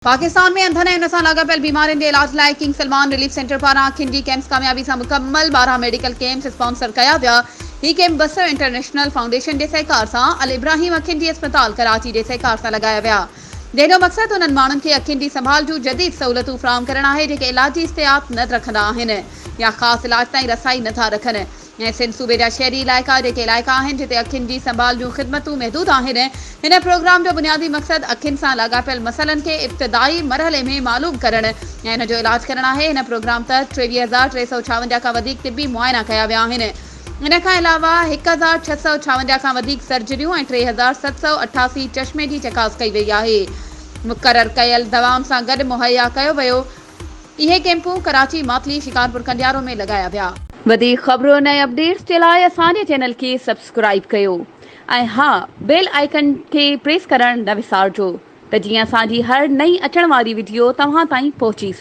پاڪستان ۾ انڌن ۽ ان سان لاڳاپيل بيمارين جي علاج لاء ڪنگ سلمان رليف سينٽر پاران اکين جي ڪئمپس ڪاميابي سان مڪمل، 12 ميڊيڪل ڪئمپس اسپانسر ڪيا ويا. هي ڪئمپ بصر انٽرنيشنل فائونڊيشن جي سهڪار سان الابراهيم اکين جي اسپتال ڪراچي جي سهڪار سان لڳايا ويا جنهن جو مقصد انهن ماڻهن کي اکين جي سنڀال جون جديد سهولتون فراهم ڪرڻ آهي جيڪي علاجي استعيات نه رکندا آهن يا خاص علاج تائين رسائي نه ٿا رکن. ۽ سنڌ صوبي جا شهري علائقا جيڪي علائقا آهن جتي اکين جي سنڀال جون خدمتون محدود آهن. هن پروگرام جو بنيادي مقصد اکين سان لاڳاپيل مسئلن کي ابتدائي مرحلي ۾ معلوم ڪرڻ ۽ ان جو علاج ڪرڻ آهي. هن پروگرام تحت 23356 کان وڌيڪ طبي معائنا ڪيا ويا آهن. ان کان علاوه 1656 کان وڌيڪ سرجريون ۽ 3788 چشمي جي چڪاس ڪئي وئي آهي. مقرر ڪيل دوائن سان گڏ مهيا ڪيو ويو. اهي ڪئمپون ڪراچي، ماتلي، شڪارپور ڪنڊيارو ۾ لڳايا ويا. وڌيڪ خبرن ۽ اپڊيٽس جي لاء اسان جي چينل کي سبسڪرائيب ڪيو ۽ ها بيل آئيڪن کي پريس ڪرڻ نه وسارجو ته جيئن اسان جي هر نئين اچڻ واري وڊيو توهان تائين پهچي سگهي.